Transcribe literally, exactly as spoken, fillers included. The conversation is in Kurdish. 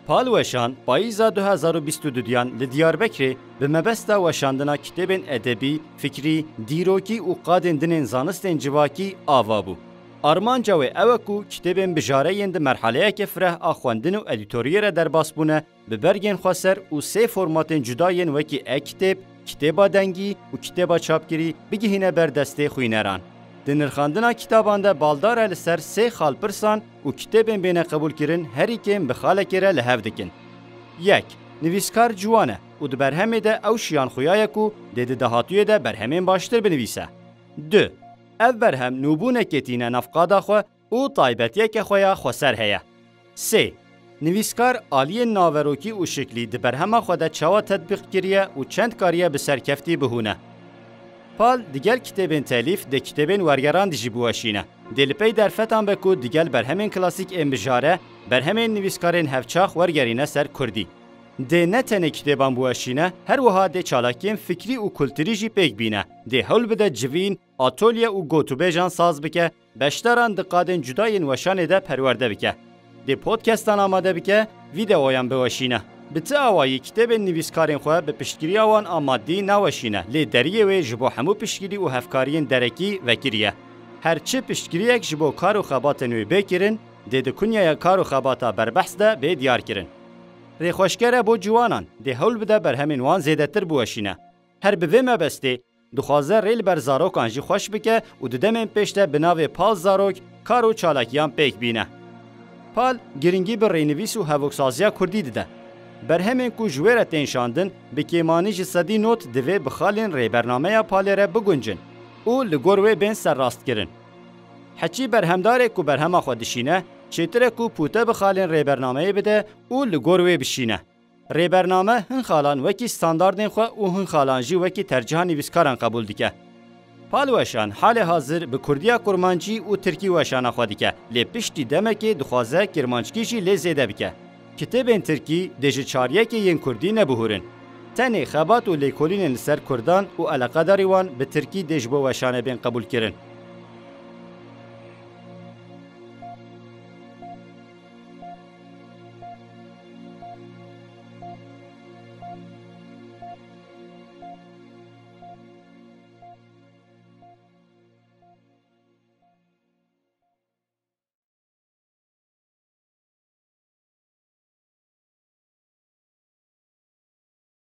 Pal Weşan, payîza du hezar û bîst û duyan li Diyarbekirê bi mebesta weşandina kitêbên edebî, fikrî, dîrokî û qadên din ên zanistên civakî ava bû. Armanca wê ew e ku kitêbên bijare yên di merhaleyeke fireh a xwendin û edîtoriyê re derbas bûne, bi bergên xweser û sê formatên cuda yên wekî e-kitêb, kitêba dengî û kitêba çapkirî bigihîne ber destê xwîneran. Di nirxandina kitaban de baldar e li ser sê xalpirsan û kitêbên bêne qebûlkirin herî kêm bi xalekê re li hev dikin. Yek, nivîskar ciwan e û di berhemê de ew şiyan xuya ye ku dê di dahatûyê de berhemên baştir binivîse. Du, ev berhem nûbûnekê tîne nav qada xwe û taybetiyeke xwe ya xweser heye. Sê, nivîskar aliyên naverokî û şiklî di berhema xwe de çawa tetbîq kiriye û çend kariye bi serkeftî bihûne. Pal digel kitêbên telîf dê kitêbên wergerandî jî biweşîne. Dê li pey derfetan be ku digel berhemên klasîk ên bijare, berhemên nivîskarên hevçax wergerîne ser kurdî. Dê ne tenê kitêban biweşîne, her wiha dê çalakiyên fikrî û kulturî jî pêk bîne. Dê hewl bide civîn, atolye û gotûbêjan saz bike, beşdaran di qadên cuda yên weşanê de perwerde bike. Dê podcastan amade bike, vîdeoyan biweşîne. Bi ti awayî kitêbên nivîskarên xwe bi piştgiriya wan a madî naweşîne, lê deriyê wê ji bo hemû piştgirî û hevkariyên derekî vekirî ye. Her çi piştgiriyek ji bo kar û xebatên wê bê kirin, dê di kunyaya kar û xebata berbehs de bê diyar kirin. Rêxweşker e bo ciwanan, dê hewl bide berhemên wan zêdetir biweşîne. Her bi vê mebestê, dixwaze rê li ber zarokan jî xweş bike û di demên pêş de bi navê Pal Zarok kar û çalakiyan pêk bîne. Pal giringî bi rênivîs û hevoksaziya kurdî dide. Berhemên ku ji wê re tên şandin, bi kêmanî ji sedî nod divê bi xalên rêbernameya Palê re biguncin û li gor wê bên serrastkirin. Heçî berhemdarê ku berhema xwe dişîne, çêtir e ku pûte bi xalên rêbernameyê bide û li gor wê bişîne. Rêbername hin xalan wekî standardên xwe û hin xalan jî wekî terciha nivîskaran qebûl dike. Pal Weşan halê hazir bi kurdiya kurmancî û tirkî weşana xwe dike, lê piştî demekê dixwaze kirmanckî jî lê zêde bike. Kitêbên tirkî dê ji çariyekê yên kurdî nebihûrin. Tenê xebat û lêkolînên li ser kurdan û eleqedarî wan bi tirkî dê ji bo weşanê bên qebûlkirin.